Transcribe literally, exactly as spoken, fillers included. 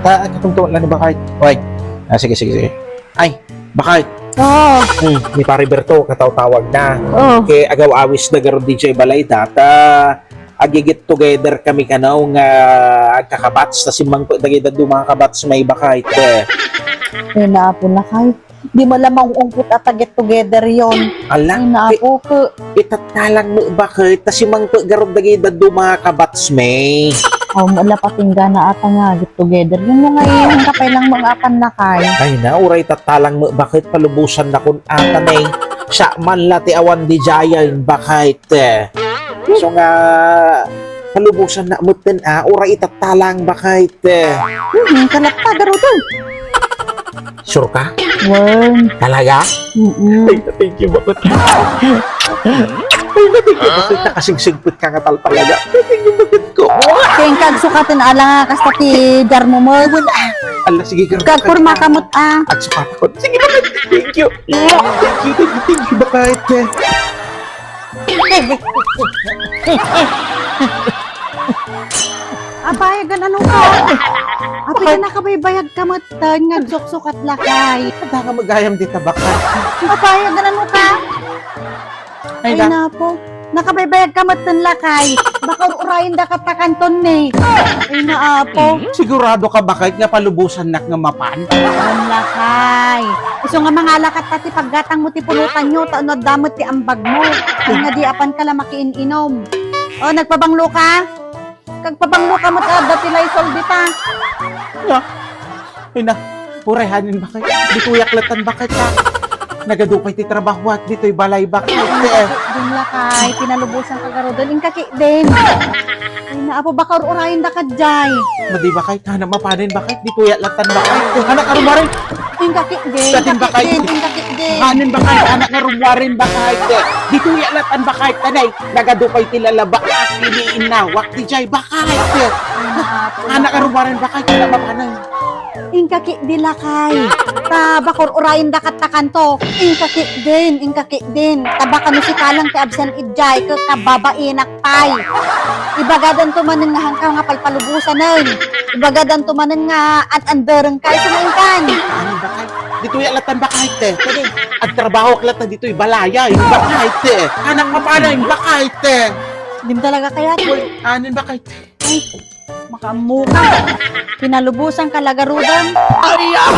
Ta, katumtuman lang ni Bakay. Oy. Ah, sige, sige, sige. Ay, Bakay. Oo. Hmm, ni Pare Berto, katawtawag na. Oo. Kay agaw-awis na garud di jay balay da. Ta, agi-get together kami kano nga agkakabats. Ta simmangpet dagiti dadduma a kabats mi, Bakay. Te. Ay, naapo, Lakay. Di man la maungpot a ta get together yon. Ala, Ay, naapo, ke. Itattalang met, Bakay, ta simmangpet garud dagiti dadduma a kabats mi. Aw, ala, patinggana ata nga get together yon. No nga, eh, hangka pay lang mga apan, Lakay. Ay na, uray tattalang met, Bakay, palubosannakon ata, ne. Siak man la ti awan di jayen, Bakay, te. So nga, palubosannak metten, ah, uray itattalang, Bakay, te. Hmm, kalatta, garuden. Sure ka? Wen. Talaga? Mm-mm. Ay, thank you, Bakay. Ay, thank you, Bakay. Nakasigsigpet ka nga talpalaga. Thank you, Bakay ko. Keng kagsukaten ala nga kasta ti darmo mo. Ala, sige, girl. Kagporma ka met, ah. Agsukat ako. Sige, Bakay. Thank you. Thank you, thank you, thank you, Bakay. Abayagan, ano ka? Apay, nakabaybayag ka metten nga agsuksukat, Lakay. Adda nga magayam dita, Bakay. Abayagan, ano ka? Ay, Ay, na. Napo. Nakabaybayag ka metten, Lakay. Baka ur-urayen da kat ta kanton, ne. Ay, naapo. Sigurado ka, Bakay, nga palubosannak nga mapan? Wen, Lakay. Isu nga mangalakat ta ti paggatang mo ti pulutan yo, ta no adda met ti ambag mo. Ay, nga di apan ka la makiin-inom. O, nagpabanglo ka? Kagpabanglo ka met, adda ti Lysol dita. Nga? Ay na, uray hanen, Bakay. Ditoyak latan, Bakay, ta. Nagadu pay ti trabahoak ditoy balay, Bakay. Ay, Lakay, pinalubosan ka garuden. Inka ketdin. Ay, naapo, baka ur-urayen da kadiay. Madi, Bakay, ta, mapanen, Bakay. Ditoyak latan, Bakay. Anak, arumari. Inka ketdin, Bakay. Inka ketdin. Hanen, Bakay, anak, arumari, Bakay. Ditoyak latan, Bakay, tanay. Nagadu pay ti lalabaak, ini innawak, diay, Bakay. Ay, naapo. Anak, arumari, Bakay, ta, mapanen. Inka ketdi, Lakay. Ta baka ur-urayen da kat ta kanto. Inka ketdin, inka ketdin. Ta baka no sika lang ti absent idiay, ket kababainak pay. Ibagadanto manen nga hangka nga palpalubosanen. Ibagadanto manen nga an-andereng ka. Isu nga inkan. Ano, Bakay? Ditoyak latan, Bakay, te. Kadi, agtrabahoak latan ditoy balay, Bakay, te. Anak, mapanen, Bakay, te. Dim talaga kayat. Uy, anen, Bakay, te. Ay, makaammo ka. Pinalubosan ka la garuden. Ay, ah!